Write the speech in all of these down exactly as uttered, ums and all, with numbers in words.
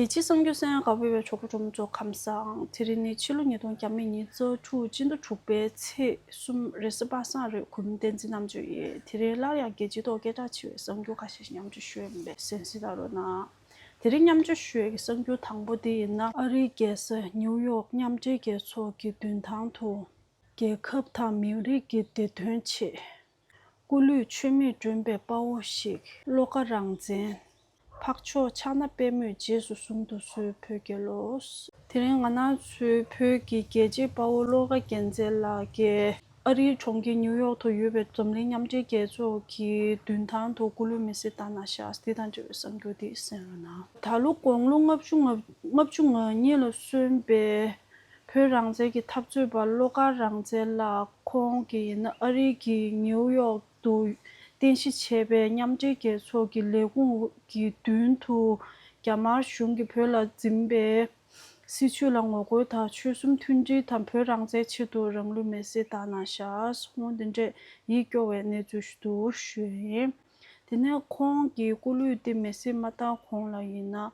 རྒྱལ་སྤྱིའི་གསར་འགྱུར་གསན་ཡག་དགའ་པོ་ཡོད་པའི་གྲོགས་པོ་གྲོགས་མོ་ཚོ་ཁམས་བཟང་། དེ་རིང་ནི་ཕྱི་ལོ་ཉིས་སྟོང་ཉེར་གཉིས་ཚེས་བཅུ་དྲུག་སྤྱི་ཟླ་དྲུག་པའི་ཚེས་གསུམ་རེས་གཟའ་པ་སངས་རེད། གུས་མོ་བསྟན་འཛིན་རྣམ་དཔྱོད་ཡིན། དེ་རིང་སླར་ཡང་རྒྱལ་སྤྱིའི་ཐོག་སྐད་གྲགས་ཆེ་བའི་གསར་འགྱུར་ཁ་ཤས་ཤིག་མཉམ་སྤྱོད་ཞུ་ཡ་ཡིན་པས་གསན་གཟིགས་གནང་རོགས་གནང་། དེ་རིང་མཉམ་སྤྱོད་ཞུ་ཡ་གི་གསར་འགྱུར་དང་པོ་དེ་ཡིན་ན། ཨ་རིའི་རྒྱལ་ས་ནིའུ་ཡོག་མཉམ་འབྲེལ་རྒྱལ་ཚོགས་ཀྱི་མདུན་ཐང་དུ། རྒྱལ་ཁབ་དང་མི་རིགས་ཀྱི་བདེ་དོན་ཆེད། སྐུ་ལུས་མཆོད་མེར་བསྒྲོན་པའི་དཔའ་བོ་ཞིག། བློ་དགའ་རང་བཙན། འཕགས་མཆོག་ཕྱག་ན་པདྨོས་རྗེས་སུ་བཟུང་དུ་གསོལ་བོད་རྒྱལ་ལོ། དེ་རིང་ང་རང་ཚོའི་བོད་ཀྱི་རྒྱལ་གཅེས་དཔའ་བོ་བློ་དགའ་རྒྱལ་མཚན་ལགས་ཀྱིས་ཨ་རིའི་གྲོང་ཁྱེར་ནིའུ་ཡོག་ཏུ་ཡོད་པའི་འཛམ་གླིང་མཉམ་འབྲེལ་རྒྱལ་ཚོགས་ཀྱི་མདུན་ཐང་དུ་སྐུ་ལུས་མེ་སྲེག་བཏང་གནང་བཞག། འདི་དང་འབྲེལ་བའི་གསར་འགྱུར་འདི་གསན་རོགས་གནང་། ད་ལོ་དགུང་ལོ་ལྔ་བཅུ་ང་ལྔ་བཅུ་ང་གཉིས་ལ་སོན་པའི་བོད་རང་བཙན་གྱི་འཐབ་རྩོད་པ་བློ་དགའ་རང་བཙན་ལགས། ཁོང་གིས་ཡིན་ན་ཨ་རི་གི་ནིའུ་ཡོག་ཏུ་རྟེན་གཞི་བྱས་པའི་མཉམ་འབྲེལ་རྒྱལ་ཚོགས་ཀྱི་ལས་ཁུངས་ཀྱི་མདུན་དུ་རྒྱ་དམར་གཞུང་གིས་བོད་ལ་འཛིན་པའི་སྲིད་བྱུས་ལ་ངོ་རྒོལ་དང་ཆོལ་གསུམ་མཐུན་སྒྲིལ་དང་བོད་རང་བཙན་ཆེད་དུ་རང་ལུས་མེ་སྲེག་བཏང་གནང་བཞག། འོ་འདི་འདྲས་ཡིད་སྐྱོ་བའི་གནས་ཚུལ་ཞིག་འདུག་ཞུ་ཡ་ཡིན། དེ་ནས་ཁོང་གི་སྐུ་ལུས་དེ་མེ་སྲེག་མ་བཏང་གོང་ལ་ཡིན་ན།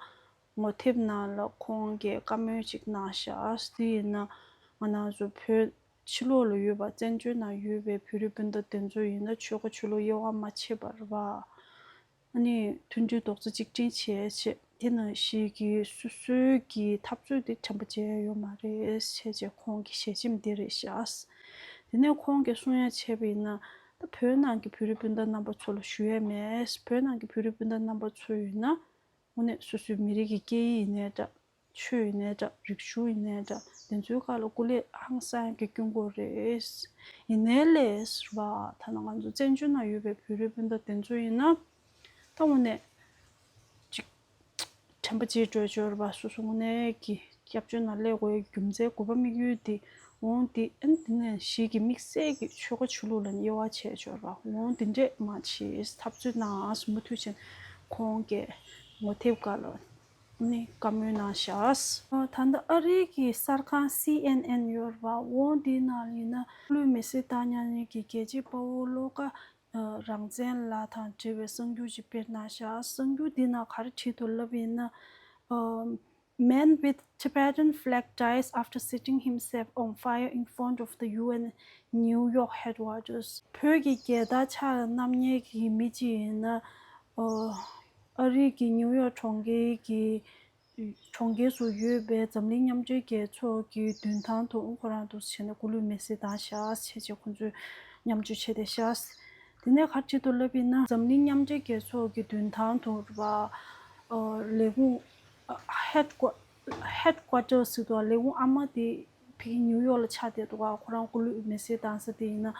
ངོ་དེབ་ནང་ལ་ཁོང་གིས་བཀའ་མོལ་ཅིག་གནང་བཞག། དེ་ཡིན་ན་ང་རང་ཚོ་བོད་ཕྱི་ལོགས་ལ་ཡོད་པ། བཙན་བྱོལ་ནང་ཡོད་པའི་བོད་རིགས་སྤུན་ཟླ་དེ་ཚོ་ཡིན་ན་ཆོལ་ཁ་ཆོས་ལུགས་དབྱེ་བ་མ་ཕྱེ་བར་བ། ཨ་ནི་མཐུན་སྒྲིལ་རྡོག་རྩ་གཅིག་སྒྲིལ་བྱས་བྱས། དེ་ནང་བཞིན་གྱི་སོ་སོའི་གི་འཐབ་རྩོད་དེ་དྲན་པ་བརྗེད་ཡ་ཡོད་མ་རེད་བྱས་བྱས། ཁོང་གི་ཞལ་ཆེམས་འདི་རེད་བཞག། དེ་ནས་ཁོང་གིས་གསུང་ཡ་བྱས་པ་ཡིན་ན། ད་བོད་ནང་གི་བོད་རིགས་སྤུན་ཟླ་རྣམ་པ་ཚོ་ལ་ཞུ་ཡ་མེད། བོད་ནང་གི་བོད་རིགས་སྤུན་ཟླ་རྣམ་པ་ཚོ་ཡིན་ན། དངོས་གནས་སོ་སོའི་མི་རིགས་ཀྱི་སྐད་ཡིག་ཡིན་ནའི་འདྲ། ཆོས་ཡིན་ནའི་འདྲ། རིག་གཞུང་ཡིན་ནའི་འདྲ། དེ་ཚོའི་སྒང་ལ་སྐུ་ལས་ཧང་སང་གི་སྐྱོན་དགོས་རེད། ཡིན་ནའི་ལས་ར་བ། ད་ནང་ང་ཚོ་བཙན་བྱོལ་ནང་ཡོད་པའི་བོད་རིགས་སྤུན་ཟླ་དེ་ཚོ་ཡིན་ན། ད་དངོས་གནས་ཅིག་དྲན་པ་བརྗེད་འགྲོ་ཡ་ཅིག་ཡོད་རེད་པ། སོ་སོ་དངོས་གནས་ཀྱི་སྐྱབས་བཅོལ་ནང་སླེབས་དགོས་ཡ་རྒྱུ་མཚན་དགོས་པ་དམིགས་ཡུལ་དེ། འོང་དེ་ཨ་ནི་དེ་ནས་ཞིག་གི་དམིགས་བསལ་གྱི་ཆོལ་ཁ་ཆོས་ལུགས་ལ་དབྱེ་བ་ཕྱེ་ཡ་ཅིག་ཡོད་རེད་པ། འོང་དེ་འདྲས་མ་བྱེད། འཐབ་རྩོད་གནང་། མུ་མཐུད་བྱས་ནས་ཁོང་གི་ངོ་དེབ་སྒང་ལ་ནི་བཀའ་མོལ་གནང་བཞག། ད་ལྟ་ཨ་རིའི་གི་གསར་ཁང་སི་ཨེན་ཨེན་ཡོད་རེད་པ། འོང་དེའི་ནང་ལ་ཡིན་ན་ལུས་མེ་སྲེག་བཏང་མྱོང་མཁན་གྱི་རྒྱལ་གཅེས་དཔའ་བོ་བློ་དགའ་རང་བཙན་ལགས་དང་འབྲེལ་བའི་གསར་འགྱུར་ཅིག་སྤེལ་གནང་བཞག། གསར་འགྱུར་འདི་ནང་ག་རེ་བྲིས་འདུག་ལབ་པ་ཡིན་ན། Man with Tibetan flag dies after setting himself on fire in front of the U N New York headquarters. བོད་ཀྱི་རྒྱལ་དར་ཕྱག་ལ་བསྣམས་མཁན་གྱི་མི་གཅིག་ཡིན་ན། ཨ་རིའི་གི་ནིའུ་ཡོག་གྲོང་ཁྱེར་གྱི་གྲོང་ཁྱེར་སུ་ཡོད་པའི་འཛམ་གླིང་མཉམ་འབྲེལ་རྒྱལ་ཚོགས་ཀྱི་མདུན་ཐང་དུ་ཁོ་རང་འདུག་བྱས་ནས་སྐུ་ལུས་མེ་སྲེག་བཏང་བཞག་བྱས་བྱས་ཁོང་ཚོས་མཉམ་སྤྱོད་བྱས་བསྡད་ཤག། དེ་ནས་ག་རེ་བྲིས་འདུག་ལབ་པ་ཡིན་ན། འཛམ་གླིང་མཉམ་འབྲེལ་རྒྱལ་ཚོགས་ཀྱི་མདུན་ཐང་དུ་རེད་པ། ཨ་ལས་ཁུངས་ཧེད་ཀོ་ཧེད་ཀོ་ཊར་ཟེར་འདུག་ལས་ཁུངས་ཨ་མ་དེ་ཕ་གི་ནིའུ་ཡོག་ལ་ཆགས་བསྡད་འདུག་ཁོ་རང་སྐུ་ལུས་མེ་སྲེག་བཏང་ས་དེ་ཡིན་ན།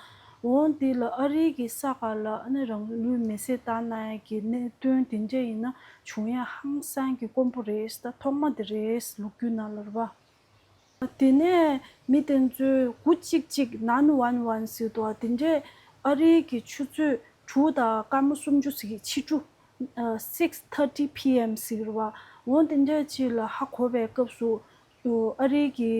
འོང་དེ་ལ་ཨ་རིའི་གི་ས་ག་ལ་ཨ་ནི་རང་ལུས་མེ་སྲེག་བཏང་གནང་ཡ་གི་གནད་དོན་དེ་འདྲ་ཡིན་ན་བྱུང་ཡ་ཧང་སང་གི་དཀོན་པོ་རེད། ད་ཐོག་མ་དེ་རེད། ལོ་རྒྱུས་ནང་ལ་རེད་པ། དེ་ནས་མི་དེ་ཚོས་དགུ་གཅིག་གཅིག་nine one one ཟེར་འདུག་དེ་འདྲས་ཨ་རིའི་གི་ཆུ་ཚོད་དྲུག་དང་སྐར་མ་སུམ་ཅུ་ཟིག་ཕྱི་དྲོ། six thirty P M ཟེར་བ། འོ་དེ་འདྲས་ཅིག་ལ་ཧ་གོ་བའི་སྐབས་སུ། ཨ་རིའི་གི་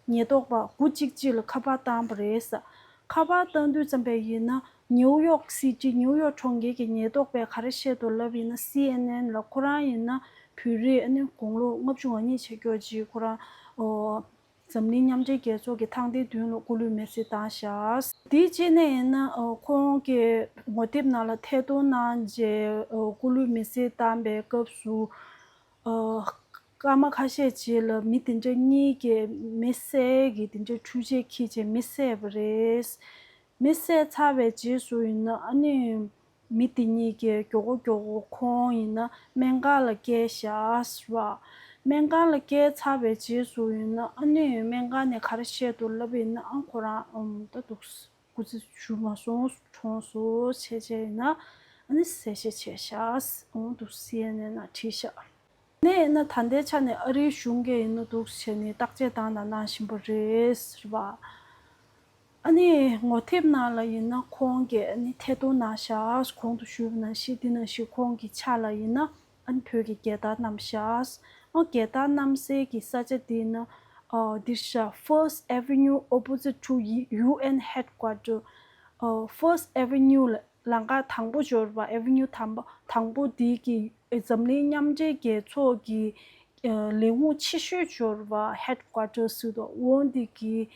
ཉེན་རྟོག་པ་དགུ་གཅིག་གཅིག་ལ་ཁ་པར་བཏང་བ་རེད། ཁ་པར་བཏང་དུས་ཙམ་པ་ཡིན་ན། ནིའུ་ཡོག་སི་ཊི། ནིའུ་ཡོག་གྲོང་ཁྱེར་གྱི་ཉེན་རྟོག་པས་ག་རེ་བཤད་འདུག་ལབ་ཡིན་ན། སི་ཨེན་ཨེན་ལ་ཁོ་རང་ཡིན་ན་བོད་རིགས་ཨ་ནི་དགུང་ལོ་ལྔ་བཅུ་ང་གཉིས་བྱེད་ཀྱོག་ཅིག་ཁོ་རང་ཨོ་འཛམ་གླིང་མཉམ་འབྲེལ་རྒྱལ་ཚོགས་ཀྱི་ཐང་མདའི་མདུན་ལ་སྐུ་ལུས་མེ་སྲེག་བཏང་བཞག། དེའི་རྗེས་ནས་ཡིན་ན་ཨོ་ཁོང་གི་ངོ་དེབ་ནང་ལ་ཐད་གཏོང་གནང་རྗེས་ཨོ་སྐུ་ལུས་མེ་སྲེག་བཏང་པའི་སྐབས་སུ། ཨོ་སྐར་མ་ཁ་ཤས་རྗེས་ལ་མི་དེ་འདྲ་གཉིས་ཀྱིས་མེ་བསད་ཀྱི་དེ་འདྲ་འཕྲུལ་ཆས་འཁྱེར་བྱས་མེ་བསད་པ་རེད། མེ་བསད་ཚར་བའི་རྗེས་སུ་ཡིན་ན་ཨ་ནི་མི་དེ་གཉིས་ཀྱིས་མགྱོགས་པོ་མགྱོགས་པོ་ཁོང་ཡིན་ན་སྨན་ཁང་ལ་བསྐྱལ་བཞག་ཟེར་བ། སྨན་ཁང་ལ་བསྐྱལ་ཚར་བའི་རྗེས་སུ་ཡིན་ན་ཨ་ནི་སྨན་ཁང་ནས་ག་རེ་བཤད་འདུག་ལབ་པ་ཡིན་ན་ཨང་ཁོ་རང་ཨམ་ད་འདུག་སྐུ་ཚེ་ཞུ་མ་སོང་གྲོངས་སོང་བྱས་བྱས་ཡིན་ན་ཨ་ནི་ཟས་བཅད་བྱས་བཞག་ཨང་འདུག་སི་ཨེན་ཨེན་ནང་བྲིས་བཞག། ནས་ན་ད་ལྟའི་ཆ་ནས་ཨ་རིའི་གཞུང་གིས་ཡིན་ན་འདུག་བྱས་ནས་བརྟག་དཔྱད་བཏང་དང་གནང་བཞིན་པ་རེད་ཟེར་བ། ཨ་ནི་ངོ་དེབ་ནང་ལ་ཡིན་ན་ཁོང་གིས་ཨ་ནི་ཐད་གཏོང་གནང་བཞག། གོང་དུ་ཞུས་པ་ནང་བཞིན་འདི་ནང་བཞིན་ཁོང་གི་ཕྱག་ལ་ཡིན་ན་ཨ་ནི་བོད་ཀྱི་རྒྱལ་དར་བསྣམས་བཞག། ཨ་རྒྱལ་དར་བསྣམས་སའི་གི་ས་ཆ་འདི་ན་ཨ་འདིར་བཞག། First Avenue opposite to U N headquarter. ཨ་First Avenue ལ་ལམ་ཁ་དང་པོ་འབྱོར་བ། Avenue དང་པོ་དང་པོ་འདི་གི་འཛམ་གླིང་མཉམ་འབྲེལ་རྒྱལ་ཚོགས་ཀྱི་ ལས་ཁུངས་ཆེ་ཤོས་འབྱོར་བ་ཧེད་ཀོ་ཊར་སི་དུ་འོང་དེ་གི་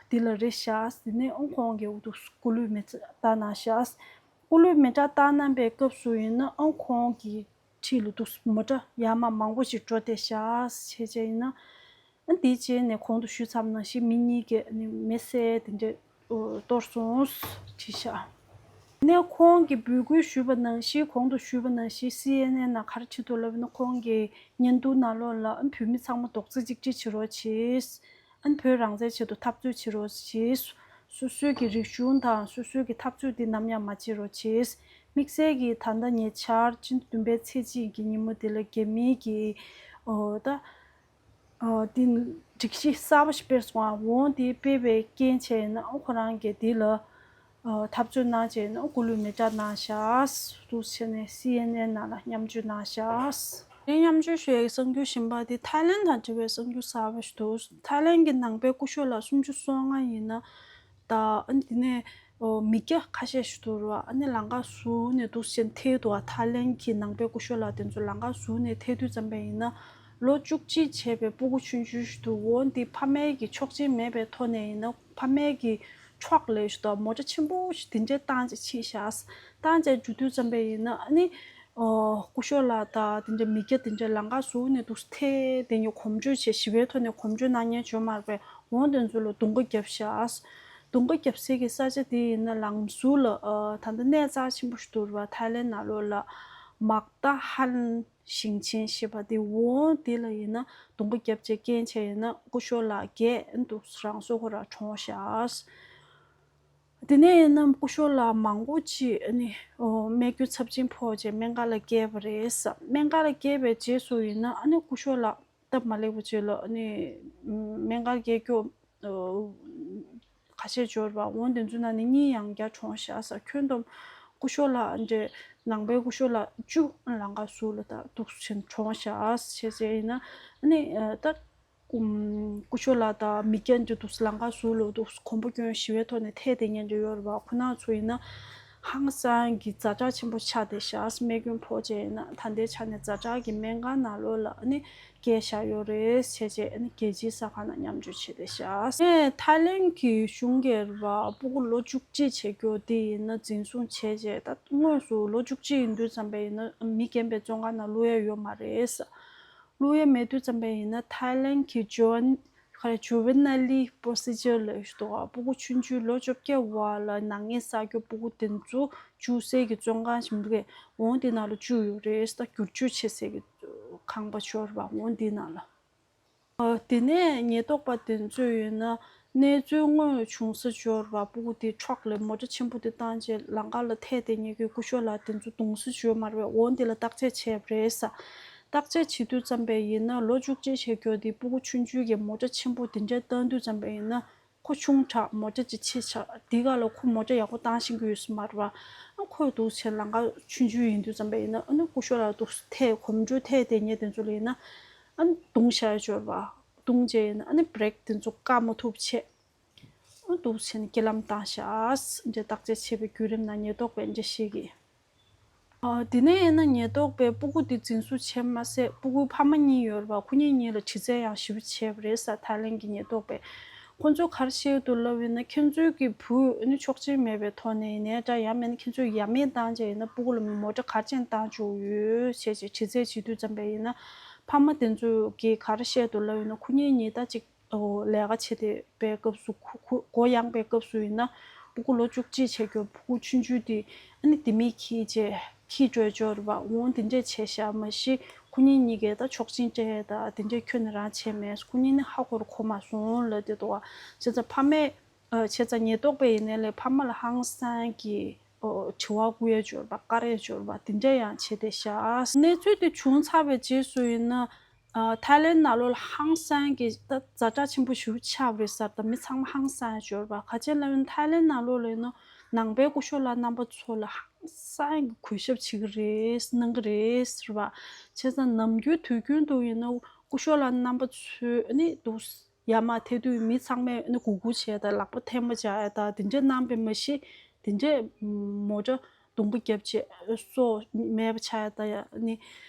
དེ་ལ་རེད་ཤག་དེ་ནས་ཨང་ཁོང་གི་འུ་ཐུག་སྐུ་ལུས་མེ་བཏང་གནང་ཤག་སྐུ་ལུས་མེ་བཏང་གནང་པའི་སྐབས་སུ་ཡིན་ན་ཨང་ཁོང་གི་འཁྲིས་ལ་འདུག་མོ་ཊ་ཡར་མར་མང་པོ་ཞིག་འགྲོ་བསྡད་ཤག་བྱས་བྱས་ཡིན་ན། ཨ་འདིའི་རྗེས་ནས་གོང་དུ་ཞུས་ཚར་བ་ནང་བཞིན་མི་གཉིས་ཀྱིས་ནི་མེ་བསད་དེ་འདྲ་གཏོར་སོང་བྲིས་ཤག་ནས་ཁོང་གིས་འབོད་སྐུལ་ཞུས་པ་ནང་བཞིན་གོང་དུ་ཞུས་པ་ནང་བཞིན་སི་ཨེན་ཨེན་ནང་ག་རེ་བྲིས་འདུག་ལབ་ན། ཁོང་གིས་བརྙན་ཐུང་ནང་ལོགས་ལ་ཨ་བོད་མི་ཚང་མ་རྡོག་རྩ་གཅིག་སྒྲིལ་བྱེད་རོགས་བྱེད། ཨ་བོད་རང་བཙན་ཆེད་དུ་འཐབ་རྩོད་བྱེད་རོགས་བྱེད། སོ་སོའི་གི་རིག་གཞུང་དང་སོ་སོའི་གི་འཐབ་རྩོད་འདི་ནམ་ཡང་མ་བརྗེད་རོགས་བྱེད། དམིགས་བསལ་གྱིས་ད་ལྟ་ཉེ་ཆར་ཕྱི་ཟླ་བདུན་པའི་ཚེས་གཅིག་གི་ཉིན་མོ་དེ་ལ་རྒྱ་མིའི་གི་ཨོ་ད་ཨོ་དེ་སྒྲིག་གཞི་གསར་པ་ཞིག་སྤེལ་སོང་ཨ། འོང་དེ་སྤེལ་བའི་རྐྱེན་བྱས་ན་ཨོ་ཁོ་རང་གིས་དེ་ལ་ཨོ་འཐབ་རྩོད་གནང་བྱས་ན་ཨོ་སྐུ་ལུས་མེ་བསྲེགས་གནང་ཤག་འདུག་བྱས་ནས་སི་ཨེན་ཨེན་ནང་ལ་མཉམ་སྤྱོད་གནང་ཤག་དེ་མཉམ་སྤྱོད་ཞུ་ཡའི་གསར་འགྱུར་གཞན་པ་དེ་ཐའི་ལེན་དང་འབྲེལ་བའི་གསར་འགྱུར་གསར་པ་ཞིག་འདུག་ཐའི་ལེན་གྱི་ནང་པའི་སྐུ་ཞབས་ལགས་སུམ་ཅུ་སོ་ལྔ་ཡིན་ན། ད་ཨ་ནི་དེ་ནས་ཨོ་མི་སྐྱ་ཁ་ཤས་ཤིག་འདུག་ར། ཨ་ནི་ལམ་ཁ་ཟུར་ནས་འདུག་སེ་ཐལ་འདུག་ཨ། ཐའི་ལེན་གྱི་ནང་པའི་སྐུ་ཞབས་ལགས་དེ་ཚོ་ལམ་ཁ་ཟུར་ནས་ཐལ་དུས་ཙམ་པ་ཡིན་ན་ལོ་བཅུ་གཅིག་བྱས་པའི་སྤུ་གུ་ཆུང་ཆུང་ཞིག་འདུག་འོ་འདི་ཕ་མའི་གི་ཆོག་མཆན་མེད་པའི་ཐོག་ནས་ཡིན་ན་ཕ་མའི་གི་ཁྲོག་ལས་ཞིག་དང་མོ་ཊ་ཆེན་པོ་ཞིག་དེ་འདྲའི་བཏང་བྱས་ཕྱིན་ཤག་བཏང་བྱས་འགྲོ་དུས་ཙམ་པ་ཡིན་ན་ཨ་ནི། ཨོ་སྐུ་ཞབས་ལགས་དང་དེ་འདྲ་མི་སྐྱ་དེ་འདྲ་ལམ་ཁ་ཟུར་ནས་འདུག་ཐལ་དེ་ཉིད་གོམ་བགྲོད་བྱས་ཞི་བའི་ཐོག་ནས་གོམ་བགྲོད་གནང་མཁན་བྱུང་མ་རེད་པས། འོང་དེ་ཚོ་ལ་རྡུང་ག་བརྒྱབ་ཤག་རྡུང་ག་བརྒྱབ་སའི་གི་ས་ཆ་དེ་ཡིན་ན་ལམ་ཟུར་ལ་ཨ་ད་ལྟ་གནས་རྩ་ཆེན་པོ་ཞིག་འདུག་ར། ཐའི་ལེན་ནང་ལོགས་ལ་མག་ཏ་ཧན་ཞིང་ཆེན་ཞེས་པ་དེ། འོང་དེ་ལ་ཡིན་ན་རྡུང་ག་བརྒྱབ་བྱས་རྐྱེན་བྱས་ཡིན་ན་སྐུ་ཞབས་ལགས་རྒས་འདུག་རང་སྲོག་ཁོ་རང་གྲོངས་ཤག་དེ་ནས་ཡིན་ན་སྐུ་ཞབས་ལགས་མང་པོ་ཅིག་ཨ་ནི་ཨོ་རྨས་སྐྱོན་ཚབས་ཆེན་ཕོག་རྗེས་སྨན་ཁང་ལ་བསྐྱལ་བ་རེད་ཟེར། སྨན་ཁང་ལ་བསྐྱལ་བའི་རྗེས་སུ་ཡིན་ན་ཨ་ནི་སྐུ་ཞབས་ལགས་སྟབས་མ་ལེགས་པ་ཅིག་ལ་ཨ་ནི་སྨན་ཁང་བསྐྱལ་རྒྱུ་ཨོ་ཁ་ཤས་འབྱོར་བ་འོང་དེ་ཚོའི་ནང་ནས་གཉིས་ཡང་བསྐྱར་གྲོངས་ཤག་ཟེར། ཁྱོན་བསྡོམས་སྐུ་ཞབས་ལགས་འདྲ་ནང་པའི་སྐུ་ཞབས་ལགས་བཅུ་ལམ་ཁ་ཟུར་ལ་ད་འདུག་སེ་གྲོངས་ཤག་ཟེར་བྱས་ཡིན་ན་ཨ་ནི་ད། སྐུ་ཞབས་ལགས་དང་མི་སྐྱ་འདི་འདུག་ལམ་ཁ་ཟུར་ལ་འདུག་གོམ་པ་སྐྱོན་ཞི་བའི་ཐོག་ནས་ཐལ་དེ་ཉན་འདྲ་ཡོད་རེད་པ། ཁོ་ན་ཚོ་ཡིན་ན་ཧང་སང་གི་ཛ་དྲག་ཆེན་པོ་ཆགས་བསྡད་ཤག་རྨས་སྐྱོན་ཕོག་བྱས་ཡིན་ན་ད་ལྟའི་ཆ་ནས་ཛ་དྲག་གི་སྨན་ཁང་ནང་ལོགས་ལ་ཨ་ནི་བསྐྱལ་བཞག་ཡོད་རེད་བྱས་བྱས་ཨ་ནི་རྒྱལ་སྤྱིའི་གསར་ཁང་ནང་མཉམ་སྤྱོད་བྱས་བསྡད་ཤག་ངས་ཐའི་ལེན་གྱི་གཞུང་གིས་རེད་པ་སྤུ་གུ་ལོ་བཅུ་གཅིག་བྱེད་རྒྱུ་དེ་ཡིན་ན་འཛིན་བཟུང་བྱས་རྗེས་ད་དངོས་སུ་ལོ་བཅུ་གཅིག་ཡིན་དུས་ཙམ་པ་ཡིན་ན་མི་རྒན་པའི་བཙོན་ཁང་ནང་བླུག་ཡ་ཡོད་མ་རེད། བླུག་ཡ་མེད་དུས་ཙམ་པ་ཡིན་ན་ཐའི་ལེན་གྱི་ཇོན་ག་རེ་ཇུ་ཝེ་ན་ལི་པོ་སི་ཇར་ལབ་ཡོད་འདུག་ག་སྤུ་གུ་ཆུང་ཆུང་ལོ་བཅོ་བརྒྱད་བར་ལ་ནག་ཉེས་བསགས་རྒྱུ་སྤུ་གུ་དེ་ཚོ་བཅུག་སའི་གི་བཙོན་ཁང་ཞིག་འདུག་གས། འོང་དེ་ནང་ལ་བཅུག་ཡོད་རེད། ད་བསྒྱུར་བཅོས་བྱེད་སའི་གི་ཁང་པ་ཤོར་བ་འོང་དེ་ནང་ལ། ཨ་དེ་ནས་ཉེན་རྟོག་པ་དེ་ཚོས་ཡོད་ན་གནས་ཚུལ་དངོས་བྱུང་ས་འབྱོར་བ་སྤུ་གུ་དེ་ཁྲོག་ལས་མོ་ཊ་ཆེན་པོ་དེ་བཏང་རྗེས་ལམ་ཁ་ལ་ཐལ་དེ་ཉེ་གི་སྐུ་ཞབས་ལགས་དེ་ཚོ་བརྡུང་ས་ཞུས་མ་རེད་པས། འོང་དེ་ལ་བརྟག་དཔྱད་བྱས་པ་རེད་ཟེར། བརྟག་དཔྱད་བྱེད་དུས་ཙམ་པས་ཡིན་ན་ལོ་བཅུ་གཅིག་བྱེད་རྒྱུ་དེ་སྤུ་གུ་ཆུང་ཆུང་གི་མོ་ཊ་ཆེན་པོ་དེ་འདྲ་བཏང་དུས་ཙམ་པས་ཡིན་ན་ཁོ་ཆུང་དྲགས་མོ་ཊ་ཅིག་ཆེ་ཆགས་དེ་ག་ལ་ཁོ་མོ་ཊ་ཡག་པོ་བཏང་ཤེས་ཀྱི་ཡོད་ས་མ་རེད་པ། ཨ་ཁོས་འདུག་བྱས་ལམ་ཁ་ཆུང་ཆུང་ཡིན་དུས་ཙམ་པས་ཡིན་ན་ཨ་ནི་སྐུ་ཞབས་ལགས་འདུག་ཐལ་གོམ་བགྲོད་ཐལ་དེ་ཉེ་དེ་ཚོ་ལ་ཡིན་ན་ཨ་ནི་བརྡུང་བཞག་ཡ་འབྱོར་བ། བརྡུང་རྗེས་ཡིན་ན་ཨ་ནི་བྷི་རེག་དེ་ཚོ་བཀག་མ་ཐུབ་བྱས། ཨ་འདུག་བྱས་ནས་རྐྱེན་ལམ་བཏང་ཤག་འདྲ་བརྟག་དཔྱད་བྱས་པའི་བརྒྱུད་རིམ་ནང་ཉེན་རྟོག་པས་འདྲ་བཤད་ཀྱི། ཨ་དེ་ནས་ཡིན་ན་ཉེན་རྟོག་པས་སྤུ་གུ་དེ་འཛིན་བཟུང་བྱས་མ་ཟད་སྤུ་གུའི་ཕ་མ་གཉིས་ཡོད་རེད་པ། ཁོ་གཉིས་གཉིས་ལ་དྲི་རྩད་ཡང་ཞིབ་བྱས་པ་རེད་ཟེར་ཐའི་ལེན་གྱི་ཉེན་རྟོག་པས། ཁོ་ཚོས་ག་རེ་བཤད་འདུག་ལབ་ཡིན་ན་ཁྱེད་ཚོའི་གི་བུས་ནི་ཆོག་མཆན་མེད་པའི་ཐོག་ནས་ཡིན་ནའི་འདྲ་ཡང་མིན་ན་ཁྱེད་ཚོས་ཡ་མེད་བཏང་བྱས་ཡིན་ན་སྤུ་གུ་ལ་མོ་ཊ་ག་རེ་བྱས་བཏང་བཅུག་ཡོད་བྱས་བྱས་དྲི་རྩད་བྱེད་དུས་ཙམ་པ་ཡིན་ན་ཕ་མ་དེ་ཚོས་གི་ག་རེ་བཤད་འདུག་ལབ་ཡིན་ན་ཁོ་གཉིས་གཉིས་ད་ཅིག་ཨོ་ལས་ཀ་བྱེད་བསྡད་པའི་སྐབས་སུ་ཁོ་ཁོ་མགོ་ཡངས་པའི་སྐབས་སུ་ཡིན་ན་སྤུ་གུ་ལོ་བཅུ་གཅིག་བྱས་རྒྱུ་སྤུ་གུ་ཆུང་ཆུང་དེ་ཨ་ནི་དེ་མིག་འཁྱེར་བྱས་འཁྱེར་འགྲོ་འབྱོར་བ་འོང་དེ་འདྲས་བྱས་བཞག་མ་གཞི་ཁོ་གཉིས་གཉིས་ཀས་ད་ཆོག་མཆན་སྤྲད་ད་དེ་འདྲས་ཁྱོན་ནས་རང་བྱས་མེད། ཁོ་གཉིས་ནི་ཧ་གོ་རུ་གོ་མ་སོང་ལབ་བསྡད་འདུག་བ། བྱས་ཙང་ཕ་མས་ཨ་བྱས་ཙང་ཉེན་རྟོག་པས་ཡིན་ནའི་ལས་ཕ་མ་ལ་ཧང་སང་གི་ཨོ་དྲི་བ་བསྐུར་ཡ་འབྱོར་བ་བཀར་ཡ་འབྱོར་བ་དེ་འདྲས་ཡང་བྱས་བསྡད་ཤག་གནས་ཚུལ་དེ་བྱུང་ཚར་བའི་རྗེས་སུ་ཡིན་ན། ཨ་ཐའི་ལེན་ནང་ལོགས་ལ་ཧང་སང་གི་ད་ཛ་དྲག་ཆེན་པོ་ཞིག་ཆགས་པ་རེད་ཟེར། ད་མི་ཚང་མ་ཧང་སང་ཡ་འབྱོར་བ་ག་ཅི་ལབ་ན་ཐའི་ལེན་ནང་ལོགས་ལ་ཡིན་ན་ནང་པའི་སྐུ་ཞབས་ལགས་རྣམ་པ་ཚོ་ལ་ཧང་སང་གི་གུས་ཞབས་བྱེད་ཀྱི་རེད་གནང་གི་རེད་ཟེར་བ། བྱས་ཙང་ནམ་རྒྱུན་དུས་རྒྱུན་དུ་ཡིན་ན་སྐུ་ཞབས་ལགས་རྣམ་པ་ཚོས་ནི་འདུག་ཡར་མར་ཐལ་དུས་མི་ཚང་མས་ནི་གུས་བཀུར་བྱས་དང་ལག་པ་འཐེན་པ་བྱས་དང་དེ་འདྲས་གནང་བས་མ་གཞི་དེ་འདྲས་མོ་ཊ་རྡུང་པ་བརྒྱབ་བྱས་སོ་མེད་པ་ཆགས་ཡ་ད་ཡ་ནི་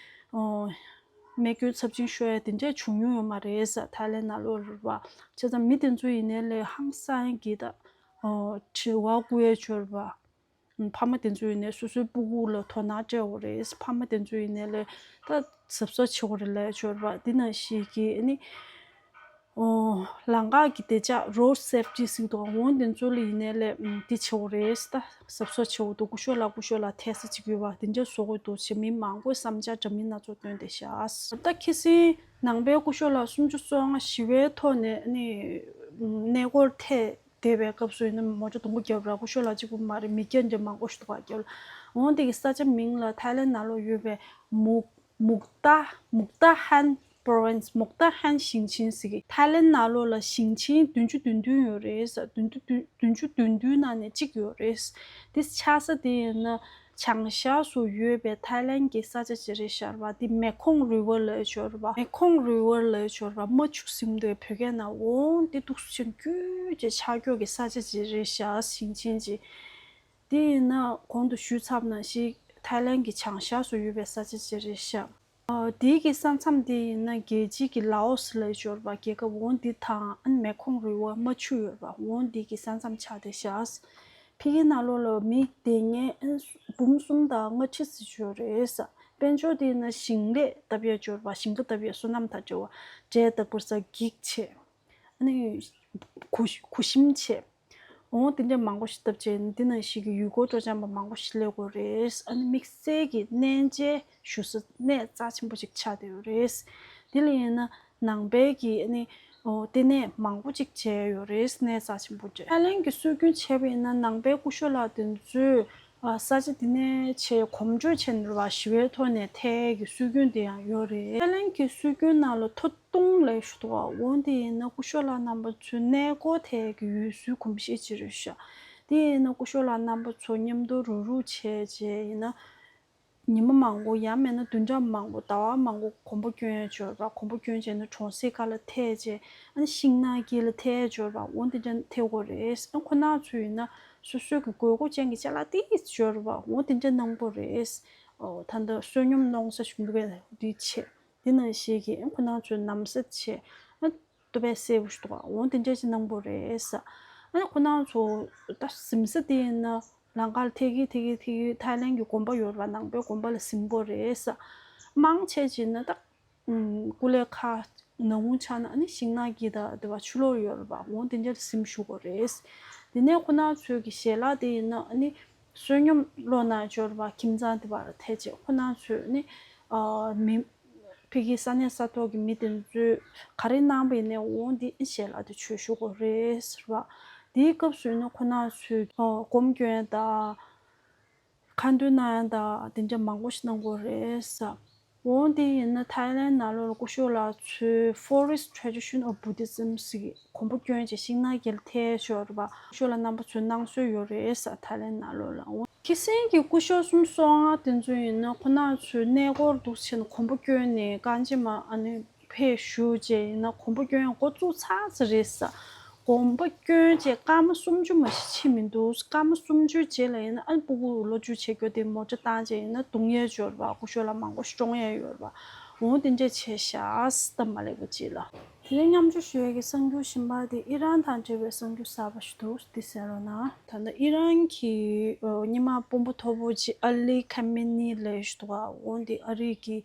ཨོ་ རྨས་སྐྱོན་ཚབས་ཆེན་ཤོར་ཡ་དེ་འདྲས་བྱུང་མྱོང་ཡོད་མ་རེད་ས། ཐའི་ལེན་ནང་ལོགས་རེད་པ། བྱས་ཙང་མི་དེ་ཚོ་ཡིན་ནའི་ལས་ཧང་སང་གི་ད་དྲི་བ་བཀོད་ཡ་ཅིག་ཡོད་རེད་པ། ཕ་མ་དེ་ཚོ་ཡིན་ནའི་སོ་སོའི་སྤུ་གུ་ལ་དོ་སྣང་སྤྲད་དགོས་རེད། ཕ་མ་དེ་ཚོ་ཡིན་ནའི་ལས་ད་གཟབ་གཟབ་བྱེད་དགོས་རེད་ལབ་ཡ་ཅིག་ཡོད་རེད་པ། འདི་ནང་བཞིན་གི་ཨ་ནི། ཨོ། ལམ་ཁ་གི་བདེ་འཇགས་road safety ཟེར་འདུག་འོ་དེ་ཚོ་ལ་ཡིན་ནའི་ལས་ཨམ་འདི་བྱེད་དགོས་རེད་ད། གཟབ་གཟབ་བྱེད་དགོས་འདུག་སྐུ་ཞབས་ལགས་སྐུ་ཞབས་ལགས་ཐད་ས་ཅིག་ཡོད་པ་དེ་འདྲ་བཟོ་དགོས་འདུག་ཅེས་མི་མང་པོས་བསམ་འཆར་འདྲ་མིན་སྣ་ཚོགས་བཏོན་བསྡད་ཤག་ད་ཁ་སང་ནང་པའི་སྐུ་ཞབས་ལགས་སུམ་ཅུ་སོ་ལྔ་ཞི་བའི་ཐོག་ནས་ནི་གནས་སྐོར་ཐད་བསྡད་པའི་སྐབས་སུ་ཡིན་ན་མོ་ཊ་སྡོང་པོ་བརྒྱབ་ར། སྐུ་ཞབས་ལགས་གཅིག་པུ་མ་རེད། མི་སྐྱ་འདྲ་མང་པོ་ཞིག་འདུག་ག་བརྒྱབ་ལ། འོ་དེ་གི་ས་ཆ་མིང་ལ་ཐའི་ལེན་ནང་ལོགས་ཡོད་པའི་མུག་མུག་ཏ་མུག་ཏ་ཧན་province མུག་ཏ་ཧན་ཞིང་ཆེན་ཟེར་གི། ཐའི་ལེན་ནང་ལོགས་ལ་ཞིང་ཆེན་བདུན་ཅུ་དོན་བདུན་ཡོད་རེད་ས། བདུན་ཅུ་བདུན་བདུན་ཅུ་དོན་བདུན་ནང་ནས་གཅིག་ཡོད་རེད། དེ་ཆགས་ས་དེ་ཡིན་ན་བྱང་ཤར་སུ་ཡོད་པའི་ཐའི་ལེན་གྱི་ས་ཆ་ཅིག་རེད་ཤག་པ། དེ་མེ་ཁོང་river ལབ་ཡ་ཅིག་ཡོད་རེད་པ། མེ་ཁོང་river ལབ་ཡ་ཅིག་ཡོད་རེད་པ། རྨ་ཆུ་ཟེར་འདུག་བོད་སྐད་ནང་། འོ་དེ་འདུག་སེ་བྱས་ནས་ཀྱོག་ཀྱོག་ཆགས་ཀྱོག་གི་ས་ཆ་ཅིག་རེད་ཤག་ཞིང་ཆེན་ཅིག་དེ་ཡིན་ན་གོང་དུ་ཞུས་ཚར་བ་ནང་བཞིན་ཐའི་ལེན་གྱི་བྱང་ཤར་སུ་ཡོད་པའི་ས་ཆ་ཅིག་རེད་ཤག་ཨ། དེའི་གི་ས་མཚམས་དེ་ཡིན་ན་རྒྱལ་སྤྱི་གི་ལའོ་སི་ལབ་ཡ་ཅིག་ཡོད་རེད་པ། རྒྱལ་ཁབ། འོ་འདི་དང་ཨ་ནི་མེ་ཁོང་river རྨ་ཆུ་ཡོད་རེད་པ། འོ་འདི་གི་ས་མཚམས་ཆགས་བསྡད་ཤག་ཕ་གི་ནང་ལོགས་ལ་མི་བསྡད་མཁན་ཨ་ནི་འབུམ་གསུམ་དང་ལྔ་ཁྲི་ཙམ་ཅིག་ཡོད་རེད་ས། དཔལ་འབྱོར་དེ་ཡིན་ན་ཞིང་ལས་བཏབ་ཡ་ཅིག་ཡོད་རེད་པ། ཞིང་ཁ་བཏབ་ཡ། སོ་ནམ་དང་འབྲེལ་བ། འབྲས་བདག་པོ་ས་འགྱིག་བྱས། ཨ་ནི་གུ་གུ་ཤིམ་བྱས། འོ་དེ་འདྲ་མང་པོ་ཞིག་བཏབ་བྱས། འདི་ནང་བཞིན་གྱི་ཡུལ་སྐོར་སྤྲོ་འཆམ་པ་མང་པོ་ཞིག་སླེབས་ཀྱི་ཡོད་རེད། ཨ་ནི་དམིགས་བསལ་གྱི་གནས་མཇལ་ཞུ་ས་གནས་རྩ་ཆེན་པོ་ཞིག་ཆགས་བསྡད་ཡོད་རེད། དེ་ལ་ཡིན་ན་ནང་པའི་གི་ཨ་ནི་ཨོ་ལྟེ་གནས་མང་པོ་ཅིག་མཇལ་ཡོད་རེད། གནས་རྩ་ཆེན་པོ་བཅས། ཐའི་ལེན་གྱི་སྲོལ་རྒྱུན་བྱས་པ་ཡིན་ན་ནང་པའི་སྐུ་ཞབས་ལགས་དེ་ཚོས་ཨ་ས་ཆ་འདི་ནས་ཆེད་གོམ་བགྲོད་བྱས་ནས་རེད་པ། ཞི་བའི་ཐོག་ནས་ཐད་ཀྱི་སྲོལ་རྒྱུན་དེ་ཡང་ཡོད་རེད། ཐའི་ལེན་གྱི་སྲོལ་རྒྱུན་ནང་ལ་ཐོ་སྟོང་ལབ་ཞུ་འདུག་པ། འོ་དེ་ཡིན་ན་སྐུ་ཞབས་ལགས་རྣམ་པ་ཚོའི་གནས་སྐོར་ཐད་ཀྱི་ཡུལ་སྲོལ་གོམས་གཤིས་ཅིག་རེད་ཤག་དེ་ཡིན་ན་སྐུ་ཞབས་ལགས་རྣམ་པ་ཚོ་མཉམ་དུ་རུག་རུག་བྱས་བྱས་ཡིན་ན། ཉི་མ་མང་པོ་ཡང་མིན་ན་བདུན་ཕྲག་མང་པོ་ཟླ་བ་མང་པོ་གོམ་པ་སྐྱོན་ཡ་ཅིག་ཡོད་རེད་པ། གོམ་པ་སྐྱོན་བྱས་ན་གྲོང་གསེབ་ཁག་ལ་ཐད་བྱས། ཨ་ནི་ཤིང་ནགས་དཀྱིལ་ལ་ཐད་ཡ་ཅིག་ཡོད་རེད་པ། འོ་དེ་འདྲ་ཐད་དགོས་རེད། ཨ་ཁོ་རང་ཚོ་ཡིན་ན་སོ་སོའི་གི་དགོས་མཁོ་ཅན་གྱི་ཅ་ལག་ཏིག་ཙམ་ཅིག་ཡོད་རེད་པ། འོ་དེ་འདྲ་གནང་དགོས་རེད། ཨོ་ད་ལྟ་བསོད་སྙོམས་གནང་ས་ཞིག་འདུག་གས། འདི་བྱས། དེ་ནང་བཞིན་གྱི་ཨ་ཁོ་རང་ཚོའི་ནམ་ཟླ་བྱས། ཨ་ཏོ་པའི་སེར་པོ་ཞིག་འདུག་ག་འོ་དེ་འདྲ་ཅིག་གནང་དགོས་རེད་ས། ཨ་ནི་ཁོ་རང་ཚོ་ད་གཟིམ་ས་དེ་ཡིན་ན་ལམ་ཁར་ཐད་ཀྱི་ཐད་ཀྱི་ཐད་ཀྱི་ཐའི་ལེན་གྱི་དགོན་པ་ཡོད་རེད་པ། ནང་པའི་དགོན་པ་ལ་གཟིམ་དགོས་རེད་ས། མང་ཆེ་ཅིག་ན་ད་ཨུམ་ཀུ་ལེ་ཁ་ནག་ཁུང་ཆགས་ན་ཨ་ནི་ཤིང་ནགས་དཀྱིལ་དང་དེ་པ་ཆུ་ལོག་ཡོད་རེད་པ། འོ་དེ་འདྲ་གཟིམ་བཞུགས་དགོས་རེད། དེ་ནས་ཁོ་རང་ཚོའི་གི་ཞལ་ལག་དེ་ཡིན་ན་ཨ་ནི་བསོད་སྙོམས་སློང་ན་ཅིག་ཡོད་རེད་པ། ཁྱིམ་ཚང་དེ་པར་ཐད་བྱས་ཁོ་རང་ཚོས་ཨ་ནི་ཨ་མི་ཕ་གི་ས་གནས་ས་ཐོག་གི་མི་དེ་ཚོས་ག་རེ་གནང་པ་ཡིན་ནའི་འོ་འདི་ཞལ་ལག་དེ་མཆོད་བཞུགས་དགོས་རེད་ཟེར་བ། དེའི་སྐབས་སུ་ཡིན་ན་ཁོ་རང་ཚོས་ཨ་སྒོམ་སྐྱོན་དང་། ཁ་འདོན་གནང་ཡ་དང་དེ་འདྲ་མང་པོ་ཞིག་གནང་དགོས་རེད་ས། འོ་དེ་ཡིན་ན་ཐའི་ལེན་ནང་ལོགས་ལ་སྐུ་ཞབས་ལགས་ཚོས་Forest Tradition of Buddhism ཟེར་གི་གོམ་པ་སྐྱོན་བྱས་ཤིང་ནགས་དཀྱིལ་ཐད་ཡ་ཅིག་ཡོད་རེད་པ། སྐུ་ཞབས་ལགས་རྣམ་པ་ཚོས་གནང་སྲོལ་ཡོད་རེད་ས། ཐའི་ལེན་ནང་ལོགས་ལ། འོ་ཁ་སང་གི་སྐུ་ཞབས་སུམ་ཅུ་སོ་ལྔ་དེ་ཚོ་ཡིན་ན་ཁོ་རང་ཚོའི་གནས་སྐོར་འདུག་བྱས་ནས་གོམ་པ་སྐྱོན་ནས་རྐང་རྗེས་མ་ཨ་ནི་ཕེབས་བཞུགས་བྱས་ཡིན་ན་གོམ་པ་སྐྱོན་ཡ་འགོ་བཙུགས་ཚར་ཚར་རེད་ས། གོམ་པ་སྐྱོན་བྱས་སྐར་མ་སུམ་ཅུ་མ་ཞིག་ཕྱིན་མི་འདུག་སྐར་མ་སུམ་ཅུའི་རྗེས་ལ་ཡིན་ན་ཨ་ནི་སྤུ་གུ་ལོ་བཅུ་བྱེད་རྒྱུ་དེ་མོ་ཊ་བཏང་བྱས་ཡིན་ན་རྡུང་ཡས་ཡོད་རེད་པ། སྐུ་ཞབས་ལགས་མང་པོ་ཞིག་བཀྲོངས་ཡས་ཡོད་རེད་པ། འོ་དེ་འདྲས་བྱས་ཤག་སྟབས་མ་ལེགས་པ་ཅིག་ལ། དེ་རིང་མཉམ་སྤྱོད་ཞུ་ཡས་ཀྱི་གསར་འགྱུར་གཞན་པ་དེ་ཨི་རན་དང་འབྲེལ་བའི་གསར་འགྱུར་གསར་པ་ཞིག་འདུག་འདི་གསན་རོགས་གནང་། ད་ལྟ་ཨི་རན་གྱི་ཨ་སྔོན་མ་དཔོན་པོ་མཐོ་པོ་ཅིག་ཨ་ལི་ཁ་མེ་ནི་ལབ་ཡས་ཞིག་འདུག་ག་འོ་འདི་ཨ་རི་གི་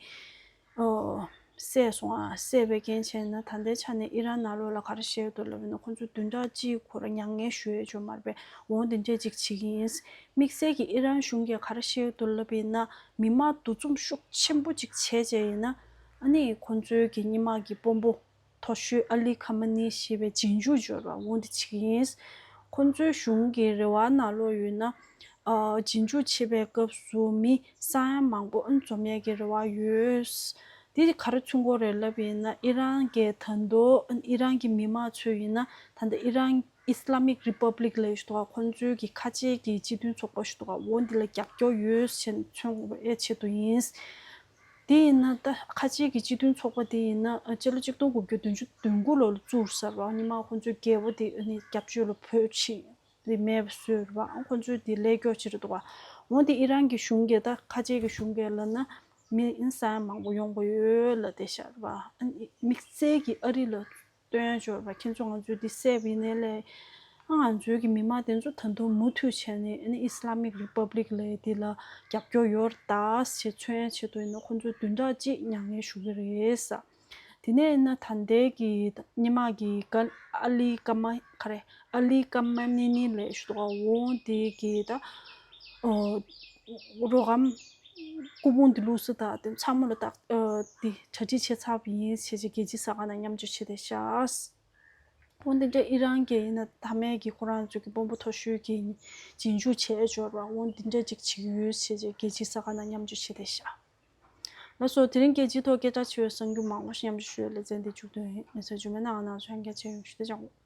ཨོ། བསད་སོང་ཨ། བསད་པའི་རྐྱེན་བྱས་ན་ད་ལྟའི་ཆ་ནས་ཨི་རན་ནང་ལོགས་ལ་ག་རེ་བཤད་ཡོད་འདུག་ལབ་ན་ཁོང་ཚོ་བདུན་ཕྲག་གཅིག་ཁོ་རང་མྱ་ངན་ཞུ་ཡས་ཅིག་ཡོད་མ་རེད་པས། འོ་འདི་འདྲས་ཅིག་བྱེད་ཀྱི་ཡིན། དམིགས་བསལ་གྱི་ཨི་རན་གཞུང་གིས་ག་རེ་བཤད་ཡོད་འདུག་ལབ་ཡིན་ན་མི་མང་འདུ་འཛོམས་ཤུགས་ཆེན་པོ་ཅིག་བྱས་བྱས་ཡིན་ན་ཨ་ནི་ཁོང་ཚོའི་གི་སྔོན་མ་གི་དཔོན་པོ་མཐོ་ཤོས་ཨ་ལི་ཁ་མ་ནི་ཞེས་པའི་རྗེས་འཇུག་ཅིག་ཡོད་རེད་པ། འོ་འདི་བྱེད་ཀྱི་ཡིན། ཁོང་ཚོའི་གཞུང་གི་རེ་བ་ནང་ལོགས་ཡོད་ན། ཨ་རྗེས་འཇུག་བྱེད་པའི་སྐབས་སུ་མི་ས་ཡ་མང་པོ་འཛོམས་ཡས་ཀྱི་རེ་བ་ཡོད། དེ་ག་རེ་མཚོན་གྱི་རེད་ལབ་ཡིན་ན་ཨི་རན་གྱི་ད་དུང་ཨི་རན་གྱི་མི་མང་ཚོས་ཡིན་ན་ད་ལྟ་ཨི་རན་Islamic Republic ལབ་ཡས་ཞིག་འདུག་ག་ཁོང་ཚོའི་གི་ཁ་ཆེ་གི་སྤྱི་མཐུན་ཚོགས་པ་ཞིག་འདུག་ག་འོ་འདི་ལ་རྒྱབ་སྐྱོར་ཡོད་ཅེས་མཚོན་དགོས་པའི་ཆེད་དུ་ཡིན། དེ་ཡིན་ན་ད་ཁ་ཆེ་གི་སྤྱི་མཐུན་ཚོགས་པ་དེ་ཡིན་ན་ཨ་སྤྱི་ལོ་གཅིག་སྟོང་དགུ་བརྒྱ་བདུན་ཅུ་དོན་དགུ་ལོ་ལ་བཙུགས་ཚར་བ། སྔོན་མ་ཁོང་ཚོའི་རྒྱལ་པོ་དེ་ཨ་ནི་སྐྱབས་བཅོལ་ལ་བོད་ཕྱིན་དེ་མེད་པ་བཟོས་རེད་པ། ཁོང་ཚོས་དེ་ལས་སྐྱོ་ཆེ་རེད་འདུག་ག་འོ་དེ་ཨི་རན་གྱི་གཞུང་གིས་ད་ཁ་ཆེ་གི་གཞུང་གིས་ལབ་ན་ མི་ཨིན་སན་མང་པོ་ཡོང་གི་ཡོད་ལབ་བསྡད་ཤག་རེད་པ། ཨ་ནི་དམིགས་བསལ་གྱི་ཨ་རི་ལ་སྟོན་ཡ་འབྱོར་བ་ཁྱེད་ཚོ་ང་ཚོའི་འདི་བསད་པ་ཡིན་ནའི་ལས། ཨ་ང་ཚོའི་གི་མི་མང་དེ་ཚོ་ད་དུང་མུ་མཐུད་བྱས་ནས་ཨ་ནི་Islamic Republic ལབ་ཡ་འདི་ལ་རྒྱབ་སྐྱོར་ཡོད་རེད་ད་ཞེས་མཚོན་ཡ་ཆེད་དུ་ཡིན་ན་ཁོང་ཚོས་བདུན་ཕྲག་གཅིག་མྱ་ངན་ཞུ་གི་རེད་ས། དེ་ནས་ཡིན་ན་ད་ལྟའི་གི་སྔོན་མ་གི་ཀ་ཨ་ལི་ཀ་མ་ག་རེ་ཨ་ལི་ཀ་མ་ནི་ནི་ལབ་ཞུ་འདུག་ག་འོ་དེ་གི་ད་ཨོ་རོ་སྒམ་སྐུ་ཕུང་དེ་བླུགས་ས་དང་དེ་ཚང་མ་ལ་ད་ཨ་དེ་གྲ་སྒྲིག་བྱས་ཚར་བ་ཡིན་ཞེས་བྱས་རྒྱལ་སྤྱིའི་གསར་ཁང་ནང་མཉམ་སྤྱོད་བྱས་བསྡད་ཤག་འོ་དེ་འདྲ་ཨི་རན་གྱི་ཡིན་ན་མཐའ་མའི་གི་ཁོ་རང་ཚོ་གི་དཔོན་པོ་མཐོ་ཤོས་ཀྱི་རྗེས་འཇུག་བྱས་འབྱོར་བ་འོ་དེ་འདྲ་ཅིག་བྱེད་ཀྱི་ཡོད་ཞེས་བྱས་རྒྱལ་སྤྱིའི་གསར་ཁང་ནང་མཉམ་སྤྱོད་བྱས་བསྡད་ཤག་ལགས་སོ། དེ་རིང་རྒྱལ་སྤྱིའི་ཐོག་སྐད་ཆ་བྱས་པའི་གསར་འགྱུར་མང་པོ་ཞིག་མཉམ་སྤྱོད་ཞུ་ཡ་ལེ་ཚན་འདི་མཇུག་བསྡུས་ཡིན། ལེ་ཚན་རྗེས་མའི་ནང་ང་ནང་ཚོ་ཡང་བསྐྱར་མཇལ་ཡོང་། ཞུ་དེ་ཅང་།